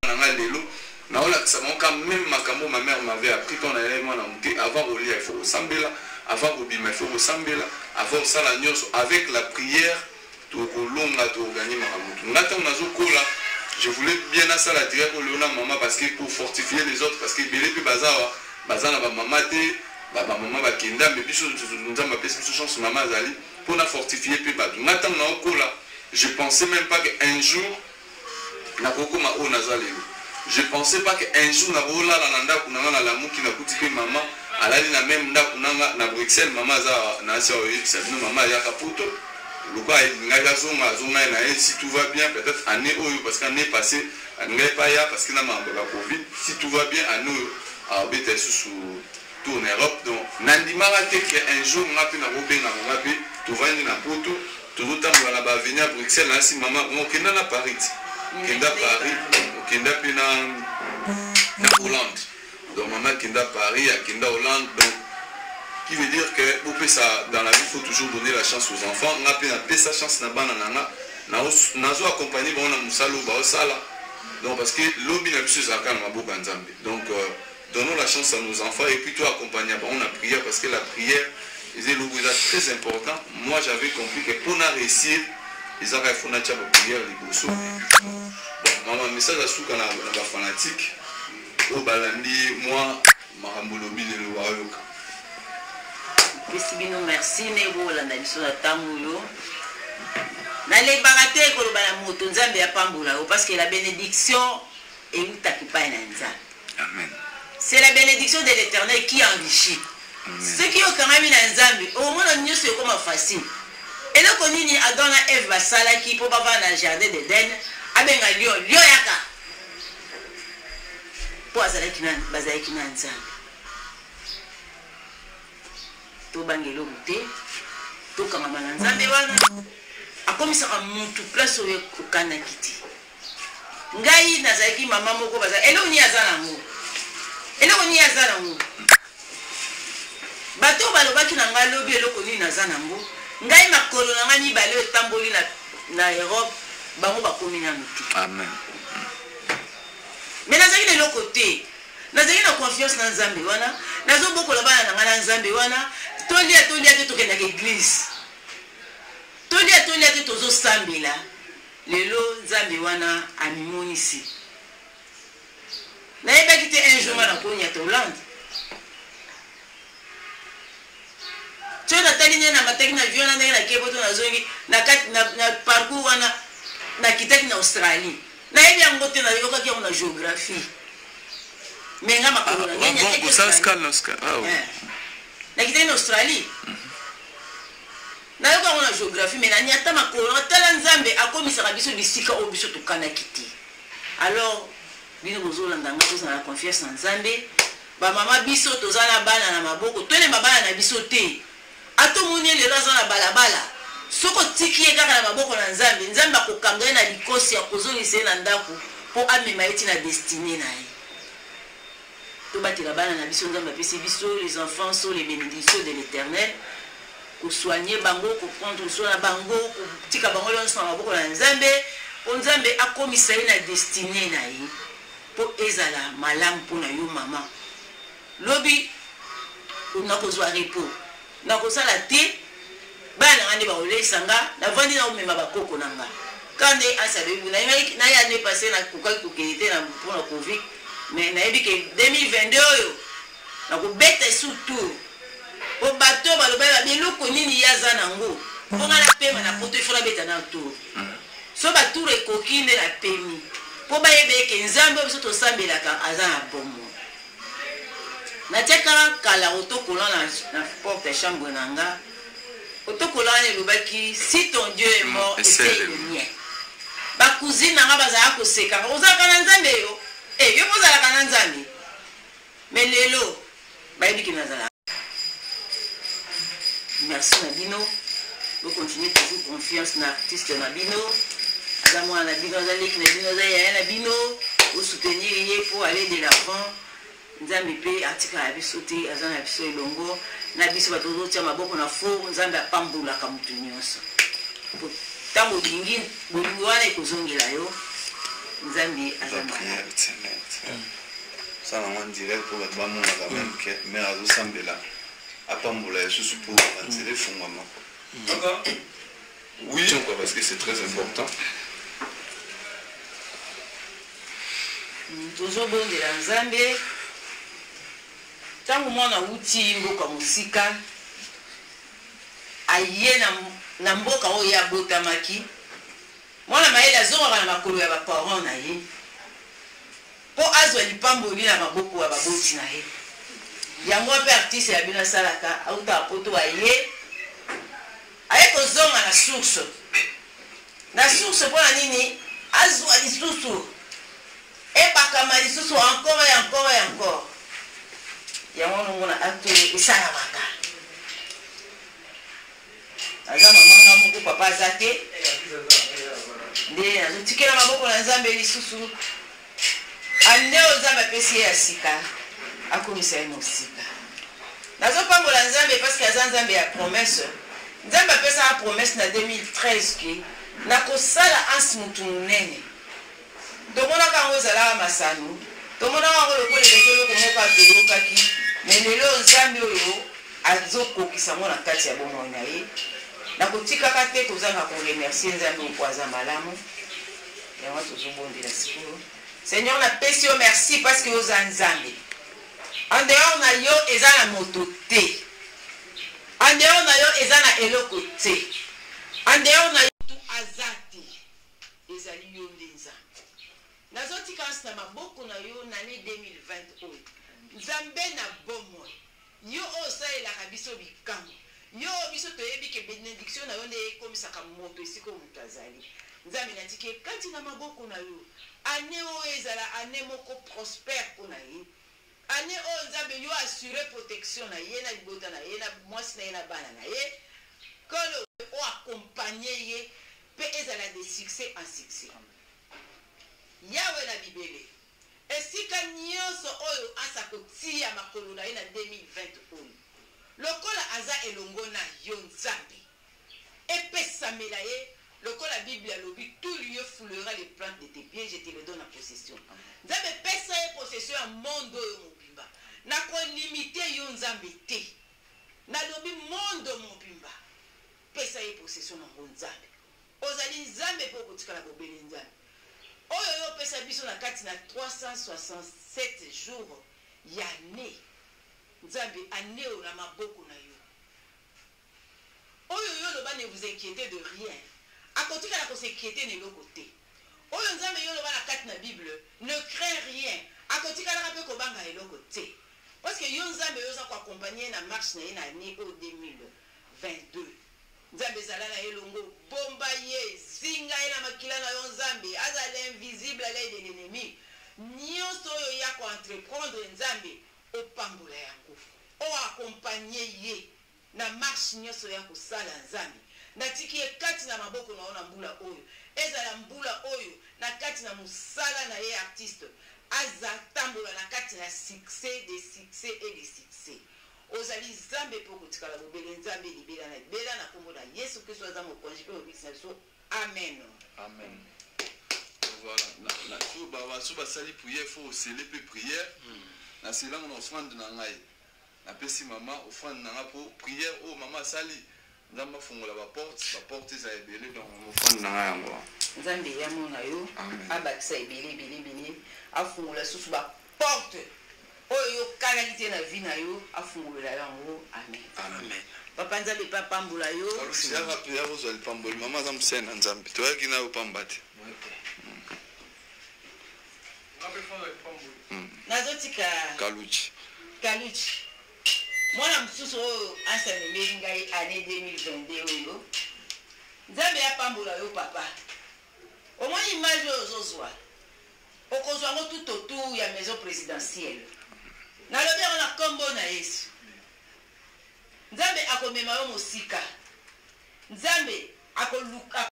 Na nga lelo naolakisa bango ka meme makambo ma mère m'avait appris ntango nayaki mwana moke. Avant kolia, il faut kosambela. Avant kobima, il faut kosambela. Avant kosala nyonso, avec la prière tokolonga, tokoganye makambo tu. Nga ntango nazokola, je voulais bien nasala direct oyo lelo na mama, parce que pour fortifier les autres, parce que ebele mpe baza awa baza na bamama te, bamama bakenda, mais biso Nzambe apesi biso chance, mama azali mpona fortifier mpe bato. Nga ntango naokola, je pensais même pas que un jour nakokoma oyo naza lelo. Je pensais pas que un jour nakolala na ndako na nga, nalamuki, nakuti mpe mama alali na même ndako na nga na Bruxelles. Mama aza na asi, aoyebisa bino, mama ayaka Poto lokola alingaki azonga, azonga ye na ye. Si tout va bien, peut-être année oyo, parce que année passée alingaki pa ya, parce que na makambo ya Covid. Si tout va bien, année oyo abeta lisusu tour na Europe. Donc nandimaka te ke un jour nga mpe nakobenga mama mpe tovandi na Poto, tozotambola na baavenue ya Bruxelles. Nasi mama, okenda na Paris ti okenda Paris, okenda mpe na Hollande. Donc mama akenda Paris, akenda Hollande. Donc qui veut dire que bopesa, dans la vie faut toujours donner la chance aux enfants. Nga mpe napesa chance na bana na nga, nazo accompagner bango na mosala oyo baosala. Donc parce que lobi na biso ezalaka na maboko ya Nzambe. Donc donnons la chance à nos enfants et puis toi, accompagner bango na prière, parce que la prière eza eloko eza très important. Moi, j'avais compris que mpona réussir, ezaka il faut natia baprière liboso. Bon, mama, message asuka na bafanatique oyo balandi mwa makambo lobi lelo bayoka. Pesi bino merci ndenge bolanda biso na ntango oyo. Nalembaka te koloba na moto, Nzambe apambola yo, parce que la bénédiction eutaka epai na Nzambe. Amen. C'est la bénédiction de l'Éternel qui enrichit. Soki okangami na Nzambe, okomona nyonso ekoma facile. Eloko nini Adam na Eve basalaki mpo bavanda na jardin d'Eden? Abenga lion, lion yaka, mpo azalaki na bazalaki na Nzambe. Tobanga eloko te, tokangama na Nzambe wana akomisaka mutu place oyo okanaki te. Ngai nazalaki mama moko baza eloko nini aza nango, eloko nini aza nango. Bato oyo balobaki na ngai lobi eloko nini naza nango, ngai makolo na ngai mibale oyo etamboli na Europe, bango bakomi nanu te. Amen. Mais nazalaki na eloko te, nazalaki na confiance na Nzambe wana, nazobokola bana na ngai na Nzambe wana. Tolia tolia te, tokendaka église, tolia tolia te, tozosambela. Lelo Nzambe wana amimonisi. Nayebaki te un jour nga nakonyata Hollande. Soki natali ndenge namataki na avion na ndenge nakei Poto, nazongi na kati na parcours wana, nakitaki na Australie. Nayebi yango te, nayokaki yango na géographie. Mais nga makolo na ngai nyataki Australie. Nakitaki na Australie. Nayoka yango na geographie, mais naniata makolo na tala. Nzambe akomisaka biso bisika oyo biso tokanaki te. Alors bino bozolanda nga, tozala na confiance na Nzambe. Bamama, biso toza na bana na maboko, tolemba bana na biso te. Ata omoni ye lelo aza na balabala, soki otiki ye kaka na maboko na Nzambe, Nzambe akokanga ye na likosi, akozongisa ye na ndako mpo amema ye ti na destinée na ye. Tobatela bana na biso Nzambe apesi biso. Les enfants sont les bénédictions de l'Éternel. Kosoigne bango, koprendre soin na bango, kotika bango nyonso na maboko na Nzambe, mpo Nzambe akomisa ye na destinée na ye, mpo ezala malamu mpona yo mama. Lobi nakozwa repos, nakosala te, bana na nga nde bakolesa nga, navandi na komema bakoko na nga. Ka nde asi alobi, naye année passée nakokaki kokende te na mpona Covid, mais nayebi ke 2022 oyo nakobeta esu tour, po bato balobaki babi eloko nini ye aza nango mpo nga napema na Poto. Ifo nabeta na tour, so batour ekoki nde napemi, mpo bayeba eke Nzambe oyo biso tosambelaka aza na bomoi. Natiaka kala autocollant na porte ya chambre na nga. Autocollant wana elobaki: "Si ton Dieu est mort, essaye le mien." Bacousine na nga bazalaka kosekaka: "Ozalaka na Nzambe yo e, yo mpo ozalaka na Nzambe?" Mais lelo bayebi ke nazalaka. Merci na bino, bocontinue toujours confiance na artiste na bino. Aza mwana na bino, aza leki na bino, aza yaya na bino. Bosoutenir ye mpo aller de l'avant. Nzambe mpe atikala biso te, aza na biso elongo na biso. Bato ozotia maboko na four, Nzambe apambolaka motu nyonso. Ntango olingi, bolingo wana ekozongela yo. Nzambe aza malamu. Sala yango en direct mpo bato bamona quand même que mère azosambela, apambola lisusu mpo banzela efungwama. Oui, quoi, parce que c'est très important. Tozobondela Nzambe. Ntango mwana awuti mboka mosika, aye na mboka oyo ye abotamaki, mwana mayele azongaka na makolo ya baparent na ye mpo azwa lipamboli na maboko ya baboti na ye. Yango mpe artiste ya bino asalaka, autaka Poto, aye kozonga na source, na source. Mpona nini? Azwa lisusu, ebakama lisusu encore et encore et encore. Yango nomona acte oyo esalamaka. Aza mamanga moko, papa aza te, nde nazotikela maboko na Nzambe. Lisusu année oyo Nzambe apesi ye ya sika, akomisa ye mosika. Nazopambola Nzambe parce que aza Nzambe ya promesse. Nzambe apesaka promesse na 2013 ke nakosala Anse motu monene. Tomonaka yango ezalaka masano, tomonaka yango lokola ezalaki eloko moko atoyokaki, mais lelo Nzambe oyo azokokisa yango na kati ya bomoi na ye. Nakotikaka te kozanga koremercier Nzambe oyo, po aza malamu. Yango tozobondela sikoyo. Seigneur, napesi yo merci parce que oza Nzambe. En dehors na yo eza na moto te, en dehors na yo eza na eloko te, en dehors na yo tu aza te, ezali yo nde Nzambe. Nazotika nsi na maboko na yo na année 2020 oyo. Nzambe na bomoi, yo oyo osalelaka biso bikamwa, yo oyo biso toyebi ke bénédiction na yo nde ekomisaka moto esika oyo moto azali, Nzambe, natiki ye kati na maboko na yo. Année oyo ezala année moko prospère mpo na ye. Année oyo, Nzambe, yo assure protection na ye, na libota na ye, na mwasi na ye, na bana na ye. Nkolo, oyo accompagne ye mpe ezala de succès en succès. Yawe na bibele, esika nyonso oyo asa kotia makolo na ye na 2020 oyo, lokola aza elongo na yo, Nzambe, epesamela ye. Lokola Bible alobi: "Tout lieu foulera les plantes de tes pieds, je te le donne en possession." Nzambe, epesa ye possession ya monde oyo mobimba. Nakolimite yo Nzambe te, nalobi monde mobimba, pesa ye possession nango. Nzambe, ozali Nzambe mpo okotikala bobele Nzambe. Oyo yo opesa biso na kati na 367 jours ya année, Nzambe, année oyo na maboko na yo. Oyo yo oloba: "Ne vous inquiétez de rien", akotikala kos'inquiéter na eloko te. Oyo Nzambe yo oloba na kati na Bible: "Ne crains rien", akotikalaka mpe kobanga eloko te, parce que yo Nzambe, yo oza koaccompagner na marche na ye na année oyo 2022. Nzambe, ezala na ye elongo, bomba ye, zinga ye na makila na yo. Nzambe, azala invisible à l'œil de l'ennemi. Nyonso oyo ya koentreprendre, Nzambe, opambola yango, oaccompagne ye na marche nyonso ya kosala. Nzambe, natiki ye kati na maboko na yo na mbula oyo. Ezala mbula oyo na kati na mosala na ye artiste, aza tambola na kati na succès, de succès et de succès. Ozali Nzambe mpe okotikala bobele Nzambe libela na libela. Na nkombo na Yesu Kristo, aza mokonzi mpe mobikisi na biso, amen. Amen. Voilà, so basali prière, faut osele mpe prière. Naselango na offrande na ngai, napesi mama offrande na nga mpo prière oyo mama asali, Nzambe afungola baporte, baporte eza ebele. Donc offrande na ngai yango. Nzambe yamona yo. Amen. Abakisa ebele ebele ebele, afungola susu baporte oyo yokanaki te na vie na yo, afungolela yo yango. Amen. Amen. Papa, Nzambe mpe apambola yo. Yaka mpe ya kozwa lipamboli. Mama aza mosali na Nzambe, toyaki na yo pamba te. Nazotika Kaluchi. Kaluchi, mwana mosusu oyo ansi amemeli ngai année 2022 oyo. Nzambe apambola yo, papa. Omoni image oyo ozozwa, okozwa yango tout autour ya maison présidentielle. Nalobi yango na nkombo na Yesu. Nzambe akomema yo mosika, Nzambe akoluka.